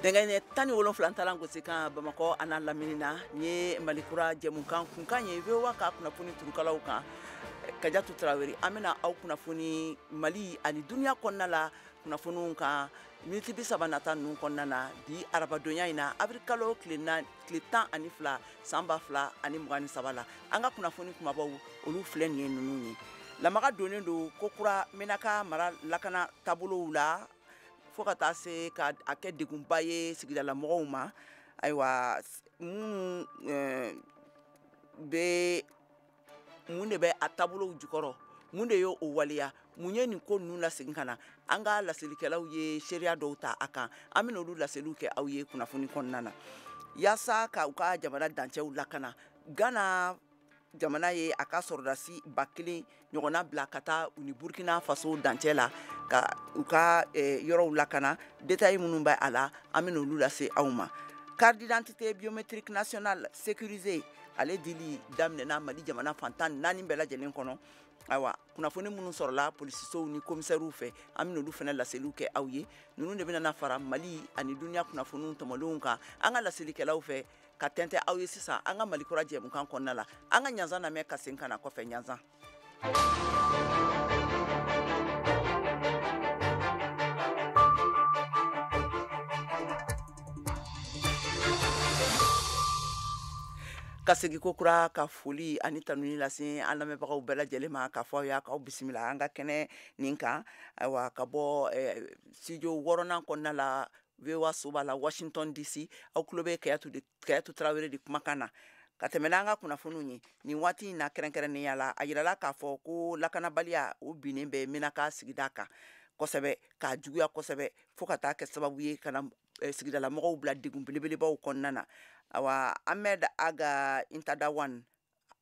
Nɛgɛ 17 talan gosi kan Bamakɔ a n'a lamini na, nin ye Malikura jɛmukan kunkan ye VOA ka kunnafoni turukalaw kan. Kajatu Tarawele, an bɛna aw kunnafoni Mali ani duniya kɔnɔna la kunnafoniw kan miniti 30 nata ninnu kɔnɔna na bi arabadonya in na, avril kalo tile 12 san 2023 la. An ka kunnafoni kumabaw olu filɛ nin ye ninnu ye. Lamaga donnen don ko kura Menaka mara lakana taabolow la fo ka taa se ka a kɛ degunba ye sigidalamɔgɔw ma. Ayiwa, minnu bɛ mun de bɛ a taabolow jukɔrɔ, mun de ye o waleya, mun ye nin ko ninnu lasegin ka na, an ka laselikɛlaw ye seereya dɔw ta a kan, an bɛna olu laseliw kɛ aw ye kunnafoni kɔnɔna na. Yaasa ka u ka jamana dancɛw lakana, Ghana jamana ye a ka sɔrɔdasi 1000 ɲɔgɔnna bila ka taa u ni Burkina Faso dancɛ la ka u ka yɔrɔw lakana. Détail minnu bɛ a la, an bɛna olu lase aw ma. Carte d'identité biométrique nationale sécurisée, ale dili daminɛna Mali jamana fan 14 bɛɛ lajɛlen kɔnɔ. Ayiwa, kunnafoni minnu sɔrɔla polisisow ni komisɛriw fɛ, an bɛna olu fana laseliw kɛ aw ye. Ninnu de bɛna fara Mali ani duniya kunnafoniw tɔmɔlenw kan an ka laselikɛlaw fɛ ka tɛntɛ aw ye sisan an ka Malikura jɛmukan kɔnɔna la. An ka ɲanzan lamɛn ka segin ka na kɔfɛ. Ɲanzan. Ka segin ko kura ka foli ani tanuni lase an lamɛnbagaw bɛɛ lajɛlen ma, k'a fɔ aw ye k'aw bisimila an ka kɛnɛ nin kan. Ayiwa, ka bɔ studio 6nan kɔnɔna la, VOA soba la, Washington DC, aw tulo bɛ Kayatu Tarawele de kumakan na. Ka tɛmɛ n'an ka kunnafoniw ye nin waati in na, kɛrɛnkɛrɛnnenya la, a yirala k'a fɔ ko lakanabaliya o binnen bɛ Menaka sigida kan kosɛbɛ, k'a juguya kosɛbɛ, fo ka taa kɛ sababu ye ka na sigidalamɔgɔw bila degun belebelebaw kɔnɔna na. Awa, Ahmed Aga Intadawan,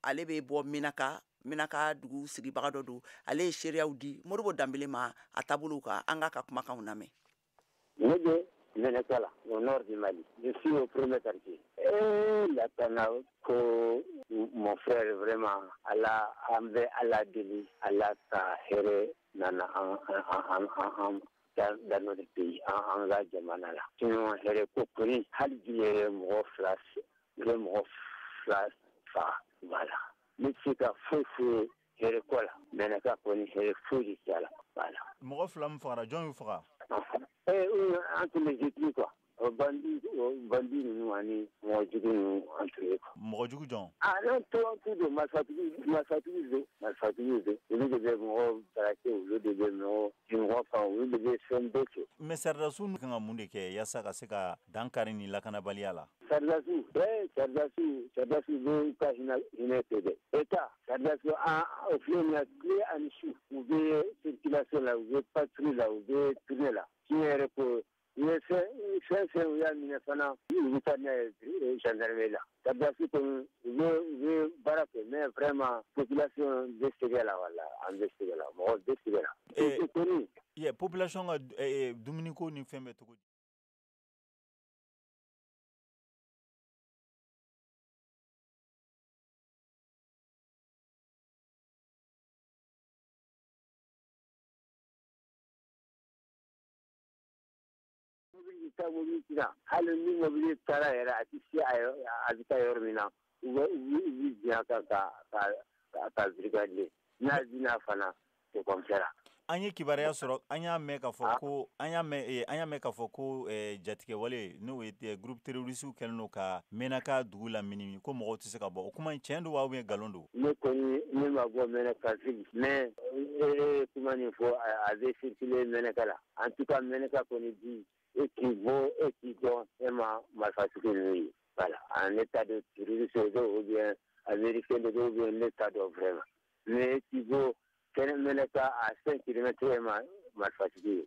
ale bɛ bɔ Menaka, Menaka dugu sigibaga dɔ don. Ale ye seereyaw di Modibo Danbele ma a taabolow kan. An k'a ka kumakanw lamɛn. Ne bɛ Menaka la, au nord du Mali. Je suis au premier quartier. Et lakana ko, mon frère, vraiment, Ala, an bɛ Ala deli, Ala ka hɛrɛ nana an an an an dans notre pays, an ka jamana la. Sinon hɛrɛ ko kɔni, hali bi yɛrɛ mɔgɔ 2, u bɛ mɔgɔ 2 faga. Voilà. Ne tɛ se ka foyi f'u ye hɛrɛ ko la. Menaka kɔni hɛrɛ foyi de t'a la. Voilà. Mɔgɔ 2 min fagara, jɔn y'u faga? Entre les ethnies quoi. Bandi, bandi ninnu ani mɔgɔ jugu ninnu entre eux quoi. Mɔgɔ jugu jɔn? Ah non, tout don, marifatigi, marifatigi don, marifatigi don. Olu de bɛ mɔgɔw braquer, olu de bɛ mɔgɔ faga, olu de bɛ fɛn bɛɛ kɛ. Mais sɔrɔdasiw kan ka mun de kɛ yaasa ka se ka dan kari nin lakanabaliya la? Sɔrɔdasiw, sɔrɔdasiw bɛ u ka hinɛ kɛ dɛ. État, sɔrɔdasiw, an o filɛ nin ye, tile ani su, u bɛ circulation la, u bɛ patrouille la, u bɛ tournée la. Tiɲɛ yɛrɛ ko, u ye fɛn fɛn u y'a minɛ fana, u bɛ taa n'a ye gendarmerie la. Sɔrɔdasi kɔni, u bɛ baara kɛ, mais vraiment population bɛ sɛgɛn la, wala an bɛ sɛgɛn la, mɔgɔ bɛ sɛgɛn la. Kɔni. Population ka dumuniko ni fɛn bɛ cogo di? Mobili taa, mobili tɛna, hali ni mobili taara yɛrɛ, a tɛ se a bɛ taa yɔrɔ min na, u bɛ bin a kan ka brigadier n'a bɛna fana, c'est comme ça. An ye kibaruya sɔrɔ, an y'a mɛn k'a fɔ ko an y'a mɛn k'a fɔ ko jatigɛwale, n'o ye groupe terroriste, kɛlen don ka Menaka dugu lamini, ko mɔgɔw tɛ se ka bɔ. O kuma in, tiɲɛ don wa ou bien nkalon don? Ne kɔni, ne ma bɔ Menaka sigi, mais e ye kuma nin fɔ, a bɛ circuler Menaka la. En tout cas Menaka kɔni bi, e k'i bɔ, e k'i dɔn, e ma marifatigi ninnu ye. Voilà, en état de terroriste don ou bien américain de don ou bien ne t'a dɔn vraiment, mais e k'i bɔ kɛnɛ Menaka à 5 kilomètres, e ma marifatigi ye.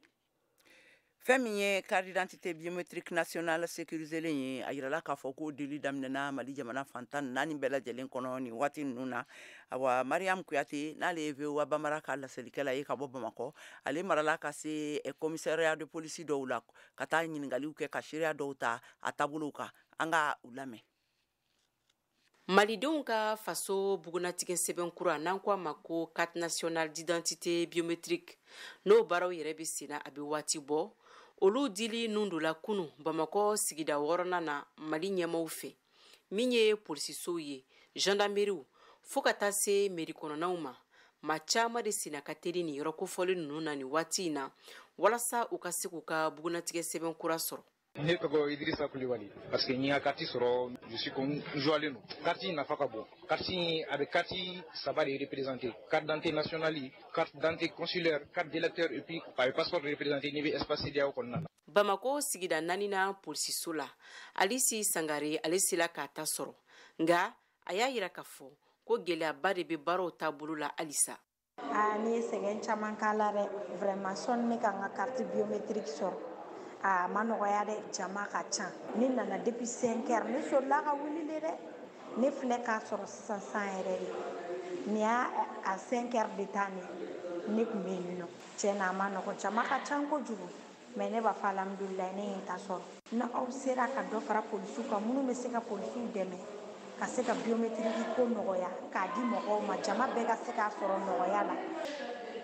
Fɛn min ye carte d'identité biométrique nationale sécurisée ye, a yirala k'a fɔ ko dili daminɛna Mali jamana fan 14 bɛɛ lajɛlen kɔnɔ nin waati ninnu na. Awa, Mariam Kuyate, n'ale ye VOA Bambara ka laselikɛla ye ka bɔ Bamakɔ, ale marala ka se commissariat de police dɔw la ka taa ɲininkaliw kɛ, ka seereya dɔw ta a taabolow kan. An ka u lamɛn. Malidenw ka faso bugunatigɛ sɛbɛn kura, n'an ko a ma ko carte nationale d'identité biométrique, n'o baaraw yɛrɛ bɛ senna, a bɛ waati bɔ. Olu dili nun donna kunu Bamakɔ sigida 6nan na Mali ɲɛmaw fɛ, min ye polisisow ye, gendarmeriew, fo ka taa se mairie kɔnɔnaw ma. Maa caman de senna ka teli nin yɔrɔ kofɔlen ninnu na nin waati in na, walasa u ka se k'u ka bugunnatigɛ sɛbɛn kura sɔrɔ. Ne tɔgɔ Idrissa Coulibaly, parce que n ye carte sɔrɔ, je suis n joilen don. Carte in nafa ka bon. Carte in, a bɛ carte saba de représenter: carte d'identité nationale, carte d'identité consulaire, carte d'électeur, et puis a bɛ passeport représenter n'i bɛ espace CEDEAO kɔnɔna na. Bamakɔ sigida 4nan polisiso la, Alisi Sangare, ale sela k'a ta sɔrɔ, nka a y'a yira k'a fɔ ko gɛlɛyaba de bɛ baaraw taabolo la halisa. Aa, ne ye sɛgɛn caman k'a la dɛ, vraiment. Sɔnni ne ka n ka carte biométrique sɔrɔ, a ma nɔgɔya dɛ. Jama ka ca. Ne nana depuis 5 heures, ne solila ka wuli de dɛ. Ne filɛ k'a sɔrɔ sisan san yɛrɛ de nin y'a a 5 heures de temps de ne tun bɛ yen nɔ. Tiɲɛ na, a ma nɔgɔ, jama ka ca kojugu, mais ne b'a fɔ alhamdulilayi, ne ye n ta sɔrɔ. Na aw sera ka dɔ fara polisiw kan, minnu bɛ se ka polisiw dɛmɛ ka se ka biométrique ko nɔgɔya k'a di mɔgɔw ma, jama bɛɛ ka se k'a sɔrɔ nɔgɔya la.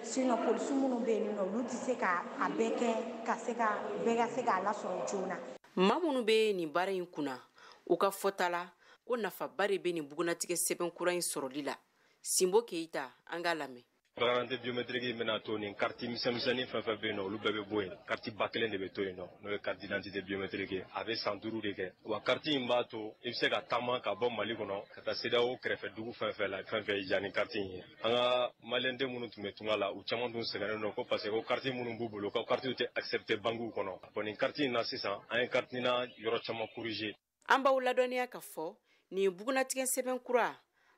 Sinon polisi minnu bɛ yen nɔ, olu tɛ se ka a bɛɛ kɛ ka se ka bɛɛ ka se k'a lasɔrɔ joona. Maa minnu bɛ nin baara in kunna, u ka fɔta la ko nafaba de bɛ nin bugunnatigɛ sɛbɛn kura in sɔrɔli la. Sinbo Keyita, an k'a lamɛn. Carte biométrique bɛna to nin carte misɛnmisɛnnin fɛn fɛn bɛ yen nɔ, olu bɛɛ bɛ bɔ yen. Carte ba kelen de bɛ to yen nɔ, n'o ye carte d'identité biométrique ye. A bɛ san 5 de kɛ. Wa carte in b'a to i bɛ se ka taama ka bɔ Mali kɔnɔ ka taa CEDEAO kɛrɛfɛ dugu fɛn fɛn la, fɛn fɛn y'i diya ni carte in ye. An ka maliyɛnden minnu tun bɛ tunga la, u caman tun sɛgɛnnen don ko parce que ko carte minnu b'u bolo, ko carte tɛ accepter banques kɔnɔ. Bon, nin carte in na sisan, an ye carte na yɔrɔ caman corriger. An b'aw ladɔnniya ka fɔ nin bugunnatigɛ sɛbɛn kura,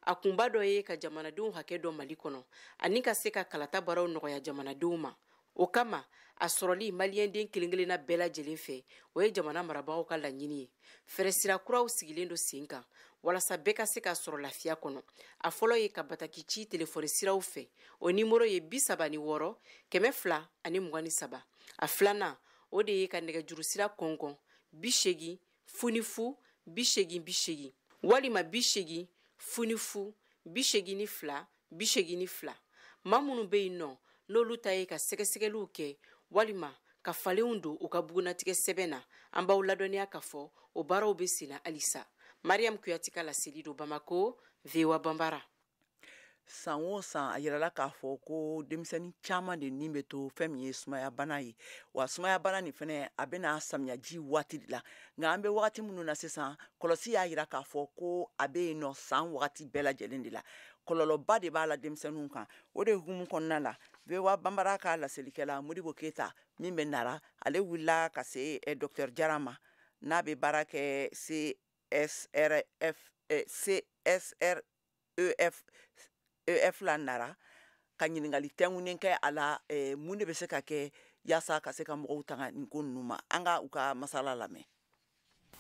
a kunba dɔ ye ka jamanadenw hakɛ dɔn Mali kɔnɔ ani ka se ka kalata baaraw nɔgɔya jamanadenw ma. O kama, a sɔrɔli maliyɛnden kelen kelenna bɛɛ lajɛlen fɛ, o ye jamana marabagaw ka laɲini ye. Fɛɛrɛsira kuraw sigilen don sen kan walasa bɛɛ ka se k'a sɔrɔ lafiya kɔnɔ. A fɔlɔ ye ka bataki ci telefɔni siraw fɛ, o nimoro ye 36 223. A filanan, o de ye ka nɛgɛjuru sira kɔnkɔn 80 00 80 80 walima 80 00 82 82. Maa minnu bɛ yen nɔ, n'olu ta ye ka sɛgɛsɛgɛliw kɛ walima ka falenw don u ka bugunnatigɛ sɛbɛn na, an b'aw ladɔnniya k'a fɔ o baaraw bɛ senna halisa. Mariam Kuyati ka laseli don Bamako, VOA Banbara. San o san, a yirala k'a fɔ ko denmisɛnnin caman de nin bɛ to fɛn min ye sumayabana ye. Wa sumayabana nin fɛnɛ, a bɛna samiyaji waati de la. Nka an bɛ wagati minnu na sisan, kɔlɔsi y'a yira k'a fɔ ko a bɛ yen nɔ san wagati bɛɛ lajɛlen de la. Kɔlɔlɔba de b'a la denmisɛnninw kan. O de hukumu kɔnɔna la, VOA Banbara ka laselikɛla Modibo Keyita min bɛ Nara, ale wulila ka se docteur Jara ma, n'a bɛ baara kɛ CSRF CSREF EF la Nara, ka ɲininkali tɛnkunnen kɛ a la, mun de bɛ se ka kɛ yaasa ka se ka mɔgɔw tanga nin ko ninnu ma. An ka u ka masala lamɛn.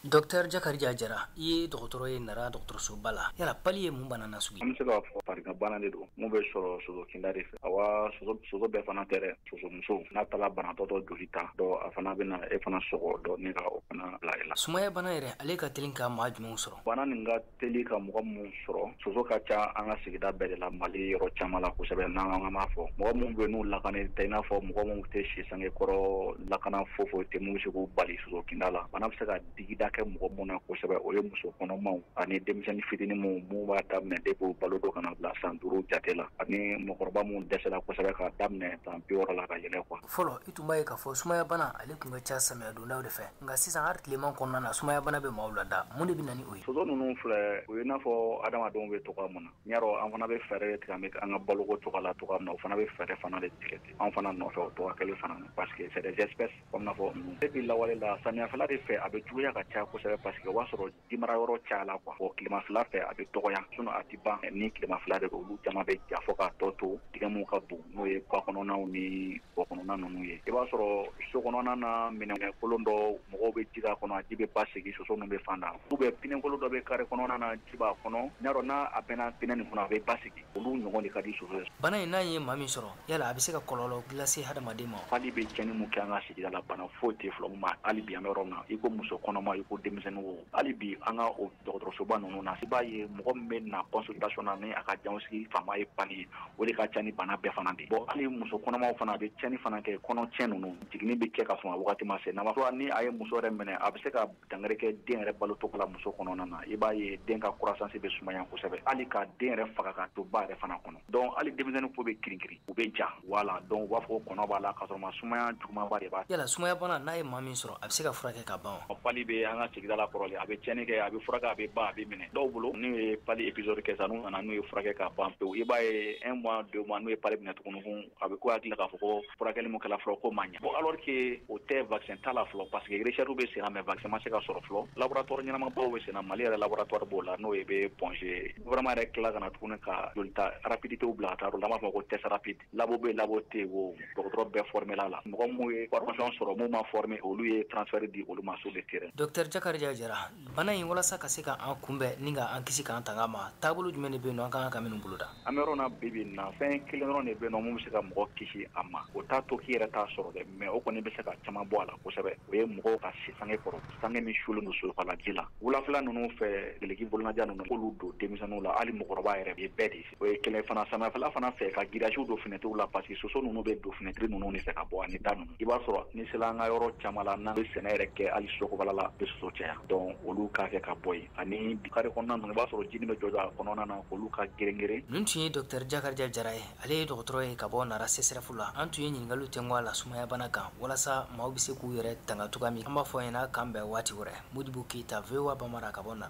Docteur Jakarija Jara, i ye dɔgɔtɔrɔ ye Nara dɔgɔtɔrɔsoba la. Yala palu ye mun bana nasugu ye? An bɛ se k'a fɔ farigan bana de don mun bɛ sɔrɔ soso kinda de fɛ. Awa, soso bɛɛ fana tɛ dɛ. Soso muso n'a taara banatɔ dɔ joli ta dɔ, a fana bɛna e fana sɔgɔ dɔ ni ka o fana bila i la. Sumaya bana yɛrɛ, ale ka teli ka maa jumɛnw sɔrɔ? Bana nin ka teli ka mɔgɔ mun sɔrɔ, soso ka ca an ka sigida bɛɛ de la, Mali yɔrɔ caman la kosɛbɛ. N'an an b'a fɔ mɔgɔ minnu bɛ yen n'u lakanen tɛ, i n'a fɔ mɔgɔ minnu tɛ si sange kɔrɔ, lakana foyi foyi tɛ mun bɛ se k'u bali soso kinda la. Bana bɛ se ka digida kɛ mɔgɔ mun na kosɛbɛ, o ye muso kɔnɔmaw ani denmisɛnnin fitinin mun b'a daminɛ depuis balo dɔ kana bila san 5 jate la, ani mɔgɔkɔrɔba mun dɛsɛla kosɛbɛ k'a daminɛ san 60 la ka yɛlɛ quoi. Fɔlɔ, i tun b'a ye k'a fɔ sumaya bana, ale tun ka ca samiya dondaw de fɛ, nka sisan hali tilema kɔnɔna na, sumaya bana bɛ maaw la da. Mun de bɛ na ni o ye? Soso ninnu filɛ, o ye n'a fɔ adamadenw bɛ togoya mun na. N y'a dɔn an fana bɛ fɛɛrɛ de tigɛ, an bɛ an ka baloko cogoya la togoya min na, o fana bɛ fɛɛrɛ fana de tigɛ ten anw fana nɔfɛ o togoya kelen fana na, parce que c'est des espèces comme n'a fɔ ninnu. Depuis lawale la, samiyɛfɛla de fɛ a bɛ juguya ka caya kosɛbɛ, parce que o b'a sɔrɔ jimara yɔrɔ cayala quoi. Bon, tilemafɛla fɛ a bɛ dɔgɔya, sinon a ti ban. Ni tilemafɛla de don, olu caman bɛ ja fo k'a tɔ to dingɛ mun ka bon, n'o ye ba kɔnɔnaw ni kɔ kɔnɔna ninnu ye. I b'a sɔrɔ so kɔnɔna na, minɛn kolon dɔ, mɔgɔw bɛ ji k'a kɔnɔ, a ji bɛ basigi, soso ninnu bɛ fan da, ou bien pinɛkolon dɔ bɛ carré kɔnɔna na, ji b'a kɔnɔ. N y'a dɔn n'a a bɛnna pinɛ nin kɔnɔ, a bɛ basigi. Olu ɲɔgɔn de ka di soso ye. Bana in, n'a ye maa min sɔrɔ, yala a bɛ se ka kɔlɔlɔ lase hadamaden ma? Palu bɛ tiɲɛni mun kɛ an ka sigida la, bana foyi tɛ fɔlɔ mun ma. Hali bi an bɛ yɔrɔ min na, i ko muso kɔnɔma, i ko denmisɛnnin, o hali bi an ka o dɔgɔtɔrɔsoba ninnu na, i b'a ye mɔgɔ min bɛ na consultation na ni a ka diagnostic fanba ye palu ye, o de ka ca. ni bana bɛɛ fana de. Bon, hali muso kɔnɔmaw fana, a bɛ tiɲɛni fana kɛ, kɔnɔ tiɲɛ ninnu, jiginni bɛ kɛ ka sɔrɔ a wagati ma se. N'a ma ni a ye muso yɛrɛ minɛ, a bɛ se ka dankari kɛ den yɛrɛ balocogo la muso kɔnɔna na. I b'a ye den ka croissance bɛ sumaya kosɛbɛ, hali ka den yɛrɛ faga ka to ba yɛrɛ fana kɔnɔ. Donc hali denmisɛnnin ko bɛ kirinkirin, u bɛ ja, voilà. Donc u b'a fɔ ko kɔnɔ b'a la, k'a sɔrɔ ma sumaya jugumanba de b'a. Yala sumaya bana, n'a ye maa min sɔrɔ, a bɛ se ka furakɛ ka ban wa? Palu bɛ an ka sigida la kɔrɔlen, a bɛ tiɲɛni kɛ, a bɛ furakɛ, a bɛ ban, a bɛ minɛ dɔw bolo. N'u ye palu épisode kɛ sisan, n'u nana n'u ye furakɛ ka ban pewu, i b'a ye un mois, 2 mois, n'u ye palu minɛ tuguni, a bɛ ko hakili la k'a fɔ ko furakɛli mun kɛla fɔlɔ ko ma ɲɛ. Bon, alors que o tɛ, vaccin t'a la fɔlɔ, parce que recherche bɛ sen na, mais vaccin ma se ka sɔrɔ fɔlɔ. Laboratoire ɲɛnamabaw bɛ sen na, Mali yɛrɛ laboratoire b'o la, n'o ye bɛ Point G. Gouvernement yɛrɛ tila ka na tuguni ka jolita rapidité bila ka taa yɔrɔ la, an b'a fɔ ko test rapide. Labo bɛ, labo tɛ yen o, dɔgɔtɔrɔ bɛɛ formé la la. Mɔgɔ mun ye formation sɔrɔ, mun ma formé, olu ye transfert di olu ma sur le terrain. Docteur Jakarija Jara, bana in, walasa ka se ka an kunbɛn ni ka an kisi k'an tanga ma, taabolo jumɛn de bɛ yen nɔ an ka kan ka minnu boloda? An bɛ yɔrɔ na bi bi in na, fɛn kelen dɔrɔn de bɛ yen nɔ mun bɛ se ka mɔgɔ kisi a ma. O t'a to k'i yɛrɛ t'a sɔrɔ dɛ, mais o kɔni bɛ se ka caman bɔ a la kosɛbɛ. O ye mɔgɔw ka si sange kɔrɔ, sange min sulen don sosofagaji la. Wulafɛla ninnu fɛ, gileki bolonaja ninnu, k'olu don denmisɛnninw la, hali mɔgɔkɔrɔba yɛrɛ ye bɛɛ de. O ye kelen fana. Samiyɛfɛla fana fɛ, ka grillage don fenêtres la, parce que soso ninnu bɛ don fenêtre ninnu de fɛ ka bɔ ani da ninnu. I b'a sɔrɔ ni sera an ka yɔrɔ caman la, n'an bɛ sɛnɛ yɛrɛ kɛ, hali sokɔbala la, bɛ soso caya. Donc olu k'a kɛ ka bɔ yen. Ani carré kɔnɔna ninnu, i b'a sɔrɔ ji bɛ jɔ jɔ a kɔnɔna na, olu ka geren-geren. Nin tun ye docteur Jakarija Jara ye, ale ye dɔgɔtɔrɔ ye ka bɔ Nara CSRéf la. An tun ye ɲininkaliw tɛnku a la sumayabana kan, walasa maaw bɛ se k'u yɛrɛ tanga cogoya min. An b'a fɔ ɲɛna k'an bɛn waati wɛrɛ. Modibo Keyita, VOA Bambara, ka bɔ na.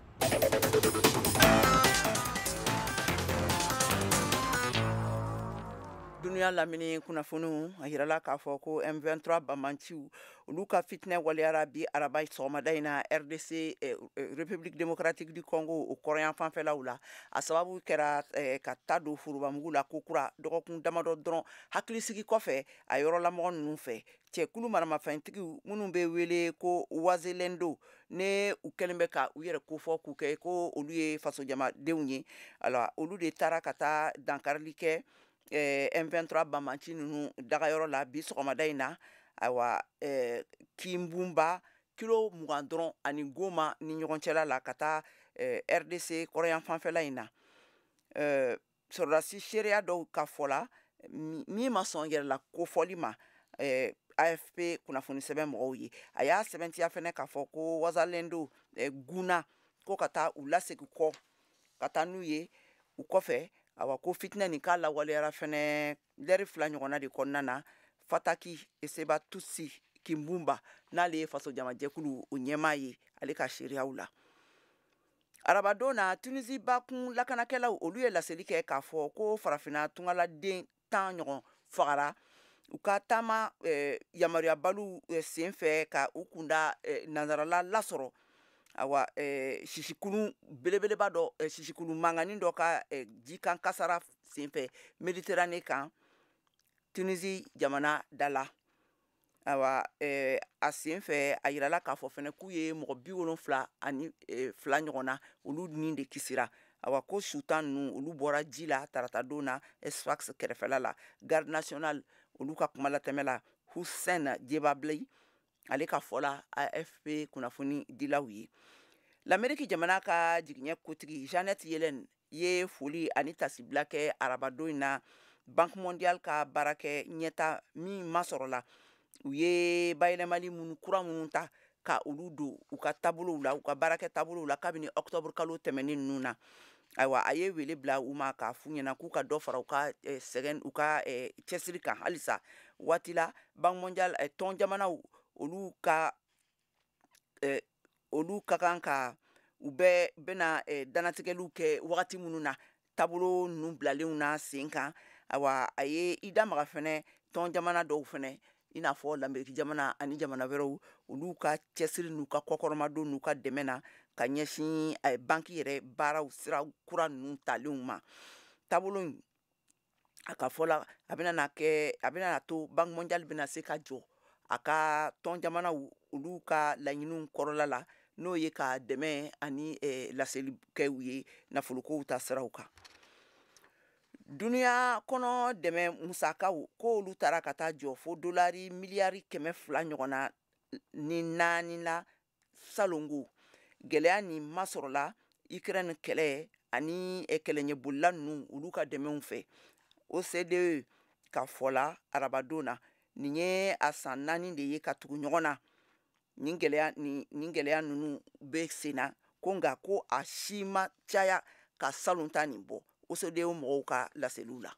Dunuya lamini kunnafoniw, a yirala k'a fɔ ko M23 bamanciw, olu ka fitinɛ waleyara bi araba sɔgɔmada in na RDC, République démocratique du Congo, o kɔrɔyan fanfɛlaw la. A sababu kɛra ka ta don forobamugu la ko kura, dɔgɔkun damadɔ dɔrɔn hakilisigi kɔfɛ a yɔrɔlamɔgɔ ninnu fɛ. Cɛkulu maramafɛntigiw minnu bɛ wele ko Wazalendo, ne u kɛlen bɛ ka u yɛrɛ kofɔ k'u kɛ ko olu ye fasojamadenw ye, ala olu de taara ka taa dankarili kɛ M23 bamanci ninnu dagayɔrɔ la bi sɔgɔmada in na. Ayiwa, Kinbumba, kilo 20 dɔrɔn ani Goma ni ɲɔgɔn cɛla la, ka taa RDC kɔrɔyan fanfɛla in na. Sɔrɔdasi seereya dɔw ka fɔ la, min ma sɔn yɛrɛla kofɔli ma AFP kunnafoni sɛbɛn mɔgɔw ye, a y'a sɛbɛntiya fɛnɛ k'a fɔ ko Wazalendo gunna ko ka taa u lasegin kɔ ka taa n'u ye u kɔfɛ. Awa, ko fitinɛ nin k'a lawaleyara fɛnɛ lɛri 2 ɲɔgɔnna de kɔnɔna na. Fataki Eseba Tusi Kinbumba, n'ale ye faso jamajɛkulu o ɲɛmaa ye, ale ka seereyaw la, arabadon na, Tunisi bakun lakanakɛlaw, olu ye laseli kɛ k'a fɔ ko farafinna tungaladen 10 ɲɔgɔn fagara u ka taama yamaruyabaliw sen fɛ ka u kunda nanzarala lasɔrɔ. Awa, sisikulun belebeleba dɔ, sisikulu mankannin dɔ ka jikan kasara senfɛ Méditerranée kan, Tunisi jamana da la. Awa, a sen fɛ, a yirala k'a fɔ fɛnɛ k'u ye mɔgɔ 72 ɲɔgɔn na, olu ni de kisira. Awa, ko su 10 ninnu, olu bɔra ji la taratadon na Sfax kɛrɛfɛla la. Garde nationale, olu ka kumalatɛmɛ la, Hussein Jebabli, ale ka fɔ la AFP kunnafoni dilaw ye, Lameriki jamana ka jigiɲɛ kotigi Janet Yellen ye foli ani tasibila kɛ arabadon in na Banque mondiale ka baarakɛ ɲɛta min masɔrɔla, u ye bayɛlɛmali minnu kura minnu ta ka olu don u ka taabolow la, u ka baarakɛ taabolow la kabini octobre kalo tɛmɛnen ninnu na. Ayiwa, a ye wele bila u ma k'a f'u ɲɛna k'u ka dɔ fara u ka sɛgɛn, u ka cɛsiri kan halisa. Waati la, Banque mondiale tɔn jamanaw, olu ka kan ka u bɛ bɛna danatigɛliw kɛ wagati minnu na taabolo ninnu bilalenw na sen kan. Ayiwa, a ye i da maga fɛnɛ tɔn jamana dɔw fɛnɛ, i n'a fɔ Lameriki jamana ani jamana wɛrɛw, olu ka cɛsiri n'u ka kɔkɔrɔmadon n'u ka dɛmɛ na ka ɲɛsin banki yɛrɛ baaraw sira kura ninnu talenw ma. Taabolo in, a ka fɔ la, a bɛna na kɛ, a bɛna na to Banque mondiale bɛna se ka jɔ a ka tɔn jamanaw, olu ka laɲiniw kɔrɔla la, n'o ye ka dɛmɛ ani laseli kɛ u ye nafolokow ta siraw kan. Duniya kɔnɔ dɛmɛ musakaw, k'olu taara ka taa jɔ fo dolari miliyari 200 ɲɔgɔn na ni naani la salongo. Gɛlɛya nin masɔrɔla Ukraine kɛlɛ ani kɛlɛɲɛbolila ninnu, olu ka dɛmɛw fɛ. OCDE ka fɔ la arabadon na, nin ye a san 4 de ye ka tugu ɲɔgɔn na nin gɛlɛya ninnu bɛ sen na, ko nka ko a si ma caya ka salon ta nin bɔ OCDE mɔgɔw ka laseliw la.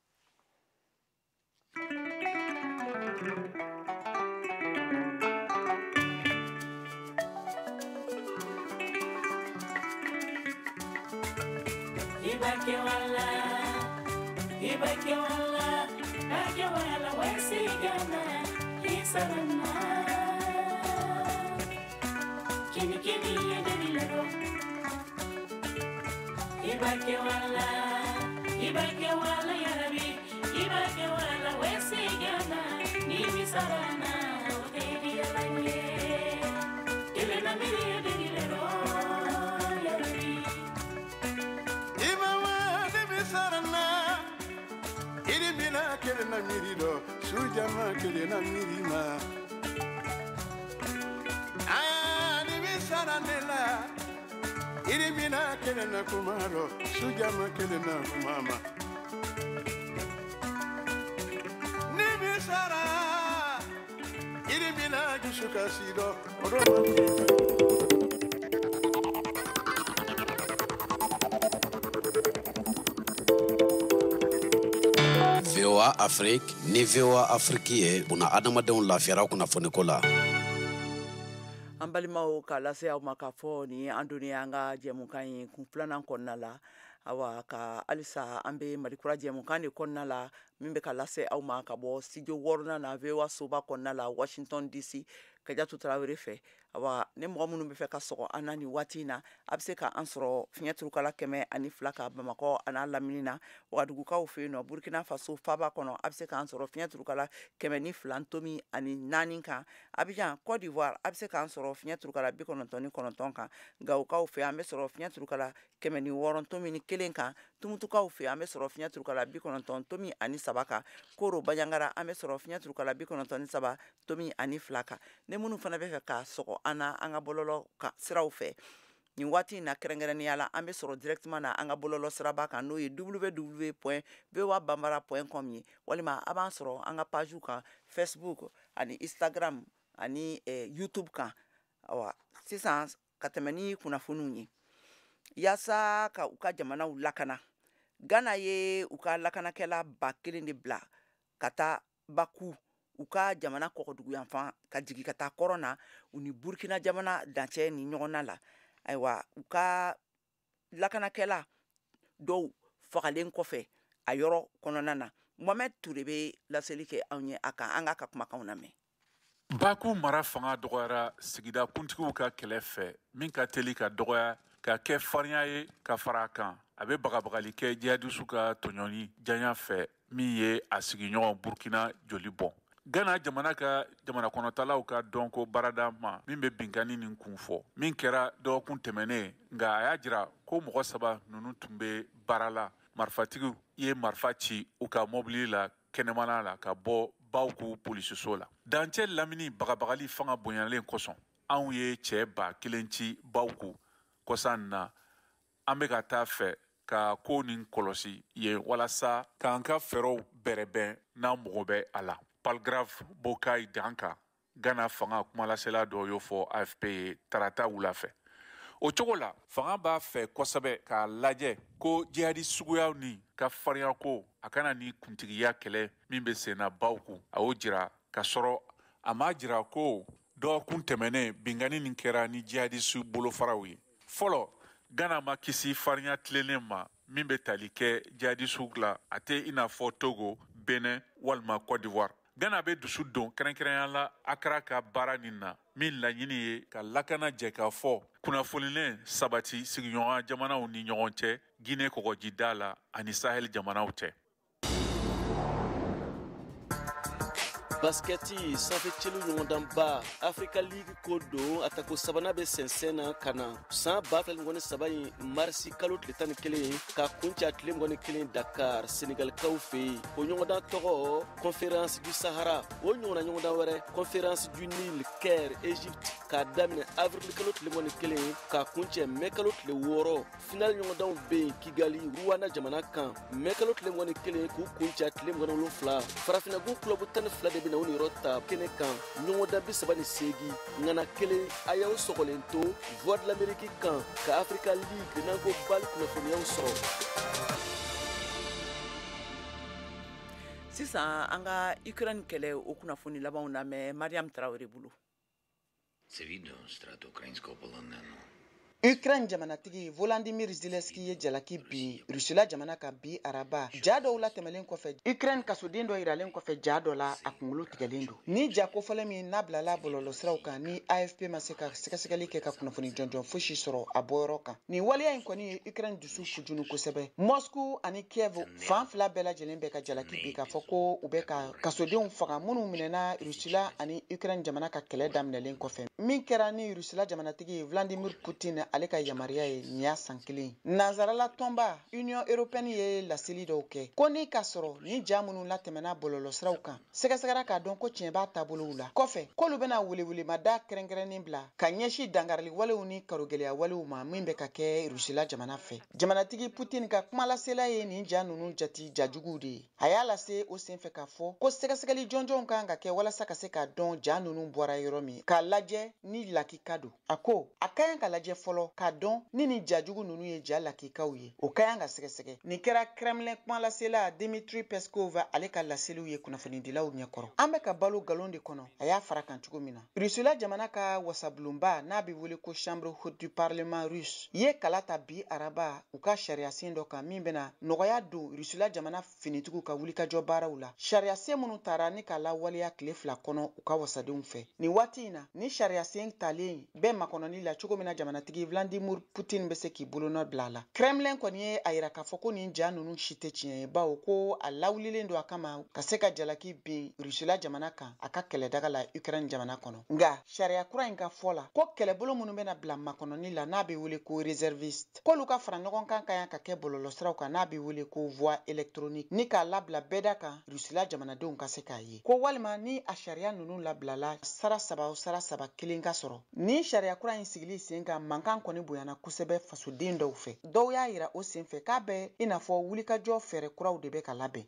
Sujama kelena mirima ani bisara nela irimina kelena kumaro sujama kelena kumama ni bisara irimina jusukasido VOA Afrique ni VOA Afrique ye buna adamadenw lafiyara kunnafoniko la. An balimaw ka lase aw ma k'a fɔ ni an donnen an ka jɛmukan ye kun filanan kɔnɔna la, awa ka halisa an bɛ Malikura jɛmukan de kɔnɔna la min bɛ ka lase aw ma ka bɔ studio 6nan na VOA soba kɔnɔna la Washington DC Kajatu Tarawele fɛ. Awa ni mɔgɔ minnu bɛ fɛ ka sɔgɔ an na nin waati in na, a bɛ se ka an sɔrɔ fiɲɛ turukala 102 kan Bamakɔ a n'a lamini na, Wagadugukaw fɛ yen nɔ, Burkina Faso faaba kɔnɔ, a bɛ se k'an sɔrɔ fiɲɛ turukala 102.4 kan, Abidjan Côte d'Ivoire a bɛ se k'an sɔrɔ fiɲɛ turukala 99 kan, Gawokaw fɛ an bɛ sɔrɔ fiɲɛ turukala 106.1 kan, Tumutukaw fɛ an bɛ sɔrɔ fiɲɛ turukala 90.3 kan, Koro Banjagara an bɛ sɔrɔ fiɲɛ turukala 93.2 kan. Ni minnu fana bɛ fɛ ka sɔgɔ an na an ka bɔlɔlɔ siraw fɛ nin waati in na, kɛrɛnkɛrɛnnenya la an bɛ sɔrɔ directement na an ka bɔlɔlɔ siraba kan, n'o ye www.voabambara.com ye, walima a b'an sɔrɔ an ka page kan Facebook ani Instagram ani YouTube kan. Awa sisan ka tɛmɛ ni kunnafoniw ye, yaasa ka u ka jamanaw lakana, Ghana ye u ka lakanakɛla 1000 de bila ka taa Baku, u ka jamana kɔgɔduguyanfan, ka jigin ka taa kɔrɔn na u ni Burkina jamana dancɛ ni ɲɔgɔn na la. Ayiwa u ka lakanakɛla dɔw fagalen kɔfɛ a yɔrɔ kɔnɔna na, Mohamed Touré bɛ laseli kɛ anw ye a kan, an k'a ka kumakanw lamɛn. Baku mara fanga dɔgɔyara sigida kuntigiw ka kɛlɛ fɛ min ka teli ka dɔgɔya ka kɛ farinya ye ka fara a kan. A bɛ bagabagali kɛ jihadisiw ka tɔɲɔni janya fɛ min ye a sigiɲɔgɔn Burkina joli bɔn. Ghana jamana ka jamana kɔnɔtalaw ka dɔnko baarada ma min bɛ binkanni nin kun fɔ min kɛra dɔgɔkun tɛmɛnen, nka a y'a jira ko mɔgɔ 3 ninnu tun bɛ baara la. Marifatigiw ye marifa ci u ka mɔbili la kɛnɛmana la ka bɔ Bawku polisiso la. Dancɛ lamini bagabagali fanga bonyalen kosɔn, anw ye cɛ 1000 ci Bawku kɔsan na. An bɛ ka taa fɛ ka ko nin kɔlɔsi yen walasa k'an ka fɛɛrɛw bɛrɛbɛn n'an mago bɛ a la. Palgrave Bokai Danka, Ghana fanga kumalasela dɔ y'o fɔ AFP ye tarata wula fɛ. O cogo la, fanga b'a fɛ kosɛbɛ k'a lajɛ ko jihadi suguyaw ni ka farinyako a kana ni kuntigiya kɛlɛ min bɛ sen na Bawku, a y'o jira ka sɔrɔ a m'a jira ko dɔgɔkun tɛmɛnen binkanni nin kɛra ni jihadisi bolofaraw ye. Fɔlɔ, Ghana ma kisi farinya tilennen ma min bɛ tali kɛ jihadisiw la, a tɛ i n'a fɔ Togo, Benin walima Côte d'Ivoire. Ghana bɛ dusu don kɛrɛnkɛrɛnya la Accra ka baara nin na min laɲini ye ka lakana jɛ k'a fɔ kunnafonilen sabati sigiɲɔgɔn jamanaw ni ɲɔgɔn cɛ Guinée kɔgɔjida la ani Sahel jamanaw cɛ. Baskɛti sanfɛ celu ɲɔgɔndanba Africa League ko don, a tako sabanan bɛ sɛnsɛn na ka na san 2023 in marisi kalo tile 11 ka kuncɛ a tile 21 Dakar, Senegalikaw fɛ yen. O ɲɔgɔndan tɔgɔ Conférence du Sahara. O ɲɔgɔnna ɲɔgɔndan wɛrɛ Conférence du Nil, Caire, Egypte, k'a daminɛ avril kalo tile 21 k'a kuncɛ mai kalo tile 6. Final ɲɔgɔndanw bɛ yen Kigali, Rwanda jamana kan, mai kalo tile 21 k'u kuncɛ a tile 27. Farafinnagun club 12 de bɛna u niyɔrɔ ta kɛnɛ kan, ɲɔgɔndan 38 ŋana kelen. A y'aw sɔgɔlen to Voix de l'Amérique kan ka Africa League n'an ko BAL kunnafoniyaw sɔrɔ. Sisan an ka Ukraine kɛlɛ o kunnafoni labanw lamɛn Mariam Traoré bolo. Ukraine jamanatigi Volodymyr Zelensky ye jalaki bin Rusila jamana kan bi araba, ja dɔw la tɛmɛlen kɔfɛ Ukraine kasoden dɔ yiralen kɔfɛ ja dɔ la, a kunkolo tigɛlen don. Ni ja kofɔlen min n'a bilala bɔlɔlɔsiraw kan ni AFP ma se ka sɛgɛsɛgɛli kɛ ka kunnafoni jɔnjɔn fosi sɔrɔ a bɔyɔrɔ kan. Nin waleya in kɔni ye Ukraine dusu fujunu kosɛbɛ. Moscou ani Kiev fan fila bɛɛ lajɛlen bɛ ka jalaki bin k'a fɔ ko u bɛ ka kasodenw faga minnu minɛna Rusila ani Ukraine jamana ka kɛlɛ daminɛlen kɔfɛ. Min kɛra ni Rusila jamanatigi Vladimir Putin ale ka yamaruya ye nin y'a san kelen. Nansarala tɔnba Union européenne ye laseli dɔw kɛ ko ni k'a sɔrɔ ni ja minnu latɛmɛna bɔlɔlɔsiraw kan, sɛgɛsɛgɛra k'a dɔn ko tiɲɛ b'a taabolow la. Kɔfɛ k'olu bɛna welewelemada kɛrɛnkɛrɛnnen bila ka ɲɛsin dangarili walew ni karogɛlɛya walew ma min bɛ ka kɛ Rusila jamana fɛ. Jamanatigi Putin ka kumalasela ye nin ja ninnu jati jajuguw de ye. A y'a lase o senfɛ k'a fɔ ko sɛgɛsɛgɛli jɔnjɔnw kan ka kɛ walasa ka se k'a dɔn ja ninnu bɔra yɔrɔ min, k'a lajɛ ni lakika don. A ko a ka ɲi ka lajɛ fɔlɔ k'a dɔn ni nin jajugu ninnu ye ja lakikaw ye, o ka kan ka sɛgɛsɛgɛ. Nin kɛra Kremlin kumalasela Dmitry Peskov ale ka laseliw ye kunnafonidilaw ɲɛkɔrɔ. An bɛ ka balo galon de kɔnɔ, a y'a fara kan cogo min na. Rusila jamana ka wasabulonba n'a bɛ wele ko Chambre haute du Parlement russe ye kala ta bi araba u ka sariyasen dɔ kan min bɛna nɔgɔya don Rusila jamana finitigiw ka wulikajɔ baaraw la. Sariyasen minnu tara ni k'a lawaleya tile 2 kɔnɔ u ka wasadenw fɛ. Nin waati in na, ni sariyasen talen bɛɛ makɔnɔni la cogo min na jamanatigi Vladimir Putin bɛ se k'i bolonɔ bila a la. Kremlin kɔni ye a yira k'a fɔ ko nin ja ninnu si tɛ tiɲɛ ye, bawo ko a lawulilen don a kama ka se ka jalaki bin Rusila jamana kan a ka kɛlɛdaga la Ukraine jamana kɔnɔ. Nka sariya kura in ka fɔ la ko kɛlɛbolo minnu bɛna bila makɔnɔni la n'a bɛ wele ko réserviste, k'olu ka fara ɲɔgɔn kan ka kan ka kɛ bɔlɔlɔsiraw kan n'a bɛ wele ko voie électronique ni k'a labila bɛɛda kan Rusila jamanadenw ka se k'a ye. Ko walima ni a sariya ninnu labilala sara 3 o sara 3 kelen ka sɔrɔ. Ni sariya kura in sigili sen kan, mankan kɔni bonyana kosɛbɛ fasoden dɔw fɛ. Dɔw y'a yira o senfɛ k'a bɛ i n'a fɔ wulikajɔ fɛɛrɛ kuraw de bɛ ka labɛn.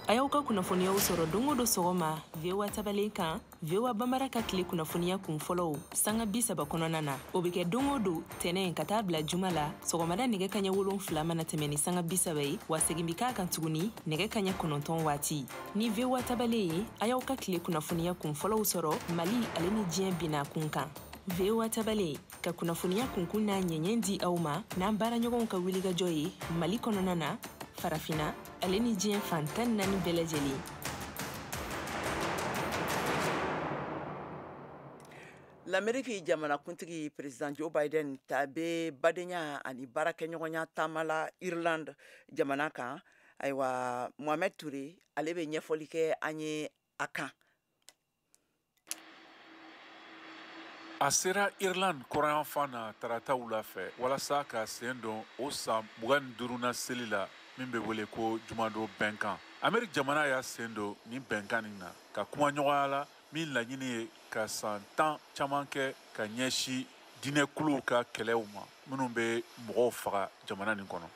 A y'aw ka kunnafoniyaw sɔrɔ don o don sɔgɔma VOA tabalen kan, VOA Bambara ka tile kunnafoniya kun fɔlɔw sanga 30 kɔnɔna na. O bɛ kɛ don o don tɛnɛn ka taa bila juma la sɔgɔmada nɛgɛ kaɲɛ 7 mana tɛmɛ ni sanga 30 ye, wa segin bɛ k'a kan tuguni nɛgɛ kaɲɛ 9 waati. Ni VOA tabalen ye, a y'aw ka tile kunnafoniya kun fɔlɔw sɔrɔ Mali ale ni diɲɛ binna kun kan. VOA tabalen ka kunnafoniya kunkun n'a ɲɛɲɛ di aw ma n'an baaraɲɔgɔnw ka wulikajɔ ye Mali kɔnɔna na, Farafina ale ni diɲɛ fan 14 bɛɛ lajɛlen. L'Amérique jamanakuntigi président Joe Biden ta bɛ badenya ani baarakɛɲɔgɔnya taama la Irlande jamana kan. Ayiwa, Mohamed Touré ale bɛ ɲɛfɔli kɛ an ye a kan. A sera Irlande kɔrɔnyanfan na tarata wula fɛ walasa ka sen don o san 25nan seli la min bɛ wele ko jumadon bɛnkan. Ameriki jamana y'a sen don nin bɛnkan nin na ka kuma ɲɔgɔnya la min laɲini ye ka san 10 caman kɛ ka ɲɛsin diinɛkuluw ka kɛlɛw ma minnu bɛ mɔgɔw faga jamana nin kɔnɔ.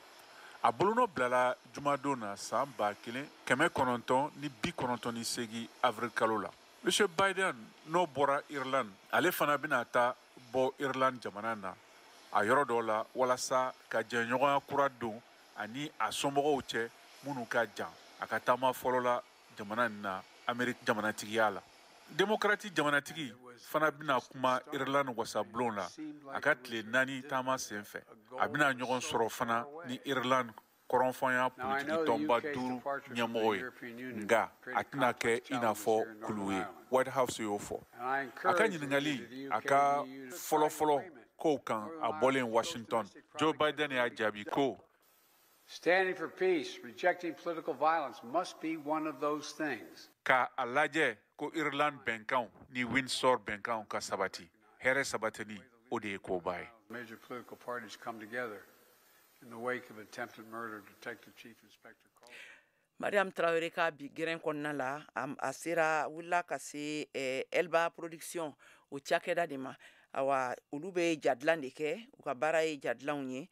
A bolonɔ bilala jumadon na san 1998 avril kalo la. Monsieur Biden n'o bɔra Irlande, ale fana bɛna taa bɔ Irlande jamana na a yɔrɔ dɔ la walasa ka jɛɲɔgɔnya kura don ani a somɔgɔw cɛ minnu ka jan a ka taama fɔlɔ la jamana nin na Ameriki jamanatigiya la. Démocrate jamanatigi fana bɛna kuma Irlande wasabulon la a ka tile 4 taama sen fɛ. A bɛna ɲɔgɔn sɔrɔ fana ni Irlande kɔrɔnfanya politiki tɔnba 5 ɲɛmɔgɔ ye, nka a tɛna kɛ i n'a fɔ kulu ye. White House y'o fɔ. A ka ɲininkali a ka fɔlɔfɔlɔ kow kan a bɔlen Washington. Joe Biden y'a jaabi ko Standing for peace, rejecting political violence must be one of those things. Ka a lajɛ ko Irland bɛnkanw ni Windsor bɛnkanw ka sabati, hɛrɛ sabatili, o de ye koba ye. Major political parties come together in the wake of attempted murder of Detective Chief Inspector Cole. Mariam Traoré ka bi gɛrɛn kɔnɔna la, a sera wulila ka se Elba Production, o cakɛda de ma. Awa, olu bɛ jadilan de kɛ, u ka baara ye jadilanw ye.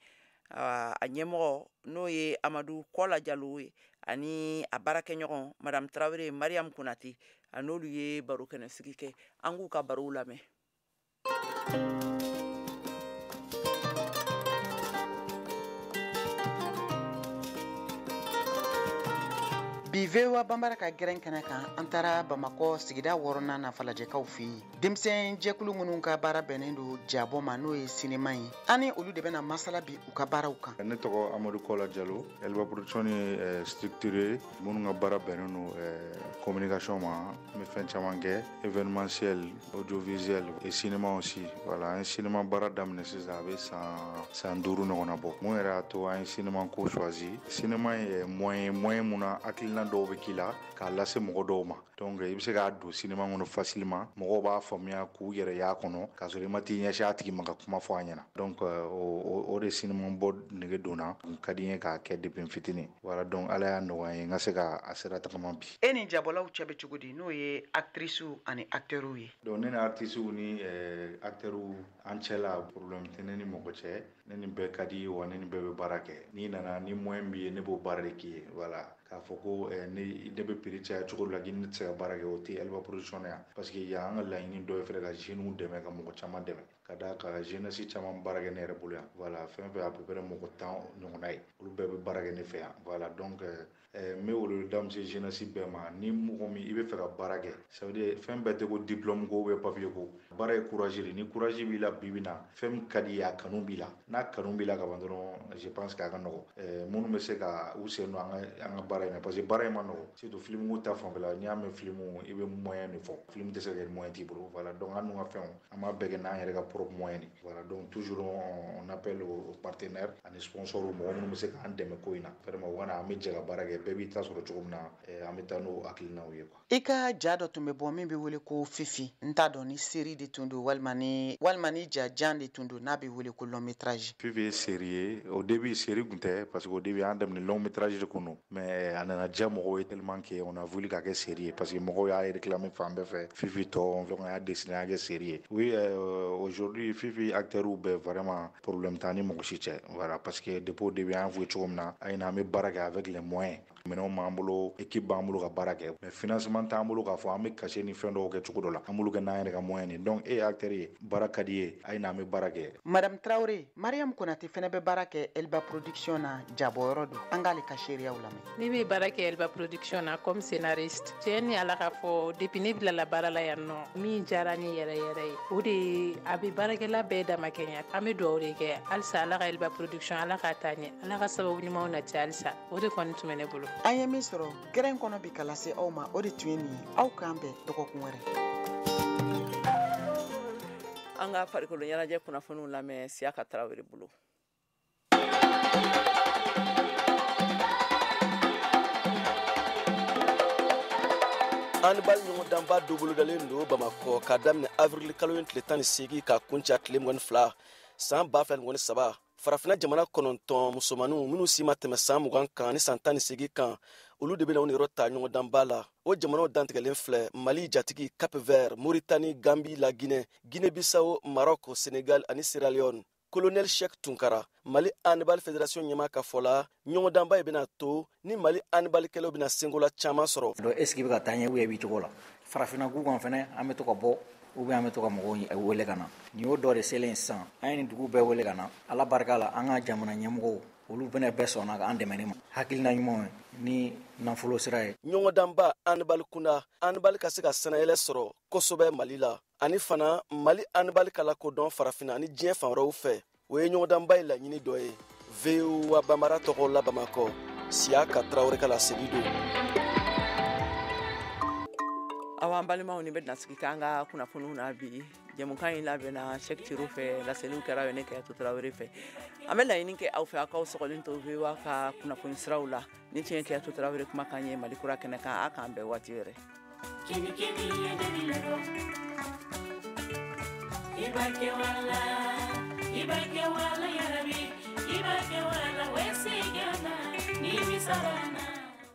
A ɲɛmɔgɔ, n'o ye Amadu Kɔla Jalo ye, ani a baarakɛɲɔgɔn Madame Traoré Mariam Konate, a n'olu ye baro kɛnɛ sigi kɛ. An k'u ka barow lamɛn. Bi VOA Banbara ka gɛrɛn kɛnɛ kan, an taara Bamakɔ sigida wɔɔrɔnan na, Falajɛkaw fɛ yen. Denmisɛn jɛkulu minnu ka baara bɛnnen don jabɔ ma, n'o ye sinema ye, an ni olu de bɛna masala bi u ka baaraw kan. Ne tɔgɔ Amadu Kɔla Jalo. Elba Production ye structure ye minnu ka baara bɛnnen don communication ma. N bɛ fɛn caman kɛ, événementiel, audiovisuel et cinéma aussi. Voilà, an ye cinéma baara daminɛ sisan, a bɛ san 5 ɲɔgɔnna bɔ. Mun yɛrɛ y'a to an ye cinéma ko choisi? Cinéma ye moyen mun na hakilina dɔw bɛ k'i la k'a lase mɔgɔ dɔw ma. Donc i bɛ se k'a don cinéma kɔnɔ facilement, mɔgɔw b'a faamuya k'u yɛrɛ y'a kɔnɔ, k'a sɔrɔ i ma t'i ɲɛsin a tigi ma ka kuma fɔ a ɲɛna. Donc o de cinéma bɔ nege donna n ka di n ye k'a kɛ depuis n fitinin. Voilà, donc Ala y'a nɔgɔya n ye, n ka se ka a sira tagama bi. E ni jabɔlaw cɛ bɛ cogo di, n'o ye actrices ani acteurs ye? Donc ne ni artistes ni acteurs, an cɛ la problème tɛ ne ni mɔgɔ cɛ. Ne ni bɛɛ ka di wa, ne ni bɛɛ bɛ baara kɛ. N'i nana ni moyen b'i ye, ne b'o baara de k'i ye. Voilà, k'a fɔ ko ne bɛ prix caya cogo dɔ la k'i ne tɛ se ka baara kɛ, o tɛ Elba Production na yan, parce que yan, an ka laɲini dɔ ye fɛnɛ ka jeunes dɛmɛ, ka mɔgɔ caman dɛmɛ, ka d'a kan jeunesse caman baara kɛ ne yɛrɛ bolo yan. Voilà, fɛn fɛn à peu près mɔgɔ 10 ɲɔgɔnna ye, olu bɛɛ bɛ baara kɛ ne fɛ yan. Voilà, donc n bɛ weleweleda min se jeunesse bɛɛ ma, ni mɔgɔ min i bɛ fɛ ka baara kɛ, ça veut dire fɛn bɛɛ tɛ ko diplôme ko ou bien papier ko. Baara ye courage de. Ni courage b'i la, bi bi na fɛn min ka di ye, a kanu b'i la, n'a kanu b'i la ka ban dɔrɔn, je pense que a ka nɔgɔ minnu bɛ se ka u sen don an ka baara in na, parce que baara in ma nɔgɔ, surtout film ko ta fanfɛla. N'i y'a mɛn film, i bɛ moyen de fɔ. Film tɛ se ka kɛ ni moyen t'i bolo. Voilà, donc an dun ka fɛnw, an b'a bɛɛ kɛ n'an yɛrɛ ka propre moyen de. Voilà, donc toujours on appelle aux partenaires ani sponsors, mɔgɔ minnu bɛ se k'an dɛmɛ ko in na. Vraiment, u ka na, an bɛ jɛ ka baara kɛ, bɛɛ b'i ta sɔrɔ cogo min na, an bɛ taa n'o hakilinaw ye quoi. I ka ja dɔ tun bɛ bɔ min bɛ wele ko Fifi. N t'a dɔn ni série de tun don walima ni ja jan de tun don, n'a bɛ wele ko long métrage. Fifi ye série ye. Au début, série tun tɛ, parce que au début an daminɛ long métrage de kun don, mais a nana diya mɔgɔw ye tellement que on a voulu k'a kɛ série ye, parce que mɔgɔw y'a réclamer fan bɛɛ fɛ, Fifi tɔ. Donc an y'a décidé an y'a kɛ série ye. Oui, aujourd'hui Fifi acteurs bɛɛ, vraiment problème t'an ni mɔgɔ si cɛ. Voilà, parce que depuis au début an y'a fɔ cogo min na, a ye na, an bɛ baara kɛ avec les moyens. Minɛnw b'an bolo, équipe b'an bolo ka baara kɛ, mais financement t'an bolo k'a fɔ an bɛ cachet ni fɛn dɔw kɛ cogo dɔ la. An b'olu kɛ n'an yɛrɛ ka moyen de. Donc e ye acteur ye, baara ka di ye, a ye na, an bɛ baara kɛ. Madame Traoré Mariam Konate fɛnɛ bɛ baara kɛ Elba Production na, jabɔyɔrɔ don. An k'ale ka seereyaw lamɛn. Ne bɛ baara kɛ Elba Production na comme scénariste. Tiɲɛ ni Ala ka fɔ, depuis ne bilala baara la yan nɔ, min diyara ne yɛrɛ yɛrɛ ye, o de ye a bɛ baarakɛla bɛɛ dama kɛɲɛ. An bɛ dugawu de kɛ halisa, Ala ka Elba Production, Ala k'a taa ɲɛ, Ala ka sababu ɲumanw nati halisa. O de kɔni tun bɛ ne bolo. An ye min sɔrɔ gɛrɛn kɔnɔ bi ka lase aw ma, o de tun ye nin ye. Aw k'an bɛn dɔgɔkun wɛrɛ. An ka farikolo ɲɛnajɛ kunnafoniw lamɛn Siyaka Tarawele bolo. Handball ɲɔgɔndanba dɔ bolodalen don Bamakɔ k'a daminɛ avril kalo in tile 18 ka kuncɛ tile 22 san 2023. Farafinna jamana 9 musomaninw minnu si ma tɛmɛ san 20 kan ni san 18 kan, olu de bɛna u niyɔrɔ ta ɲɔgɔndanba la. O jamanaw dantigɛlen filɛ: Mali jatigi Cap Vert, Moritani, Gambi, Laginɛ, Guinée Bissau, Maroc, Sénégal ani Sierra Leone. Colonel Sheikh Tunkara, Mali Handball Fédération ɲɛma ka fɔ la, ɲɔgɔndanba ye bɛna to ni Mali handballikɛlaw bɛna senkola caman sɔrɔ. Donc est ce que i bɛ ka taa ɲɛ ou bien i b'i cogo la? Farafinna gu kan fɛnɛ, an bɛ to ka bɔ ou bien an bɛ to ka mɔgɔw wele ka na. Nin y'o dɔ de selen sisan. An ye nin dugu bɛɛ wele ka na. Ala barika la, an ka jamana ɲɛmɔgɔw, olu bɛna bɛɛ sɔnna k'an dɛmɛ ma hakilina ɲumanw ye ni nafolo sira ye. Ɲɔgɔndanba handball kunda, handball ka se ka sɛnɛyɛlɛ sɔrɔ kosɛbɛ Mali la, ani fana Mali handball ka lakodɔn farafinna ani diɲɛ fan wɛrɛw fɛ, o ye ɲɔgɔndanba ye laɲini dɔ ye. VOA Bamara tɔgɔ la Bamakɔ, Siyaka Tarawele ka laseli don. Awa, an balimaw, ni bɛ nasigi k'an ka kunnafoniw na bi. Jɛmukan in labɛnna Cheick Tiro fɛ, laseliw kɛra ne Kajatu Tarawele fɛ. An bɛ laɲini kɛ aw fɛ, aw k'aw sɔgɔlen to VOA ka kunnafoni siraw la. Ni tiɲɛ Kajatu Tarawele kumakan ye Mali kura kɛnɛ kan. A k'an bɛn waati wɛrɛ. Kini kini ye deli Ibake wala, Ibake wala yarabi, Ibake wala wesigana, ni misarana.